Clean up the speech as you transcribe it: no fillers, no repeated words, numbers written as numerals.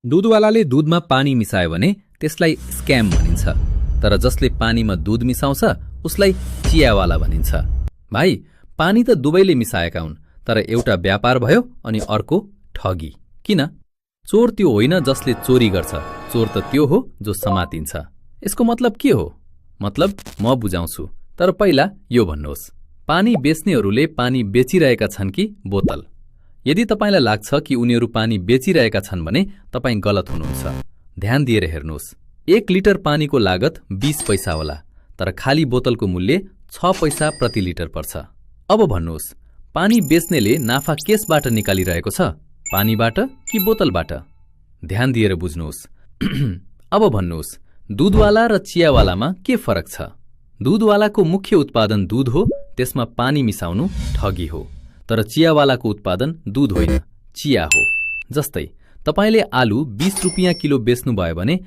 दूधवालाले दूधमा पानी मिसायो भने त्यसलाई स्क्याम भनिन्छ, तर जसले पानीमा दूध मिसाउँछ उसलाई चियावाला भनिन्छ। भाइ, पानी त दुवैले मिसाएका हुन्, तर एउटा व्यापार भयो अनि अर्को ठगी। किन? चोर त्यो होइन जसले चोरी गर्छ, चोर त त्यो हो जो समातिन्छ। यसको मतलब के हो? मतलब म बुझाउँछु, तर पहिला यो भन्नुहोस्, पानी बेच्नेहरूले पानी बेचिरहेका छन् कि बोतल? यदि तपाईलाई लाग्छ कि उनीहरू पानी बेचिरहेका छन् भने तपाई गलत हुनुहुन्छ। ध्यान दिएर हेर्नुहोस्, 1 लिटर पानीको लागत 20 पैसा होला, तर खाली बोतलको मूल्य 6 पैसा प्रति लिटर पर्छ। अब भन्नुहोस्, पानी बेच्नेले नाफा केसबाट निकालिरहेको छ, पानीबाट कि बोतलबाट? ध्यान दिएर बुझ्नुहोस्। अब भन्नुहोस्, दूधवाला र चियावालामा के फरक छ? दूधवालाको मुख्य उत्पादन दूध हो, त्यसमा पानी मिसाउनु ठगी हो। तर चियावालाको उत्पादन दूध होइन, चिया हो। जस्तै तपाईले आलु 20 रुपियाँ किलो बेच्नु भयो भने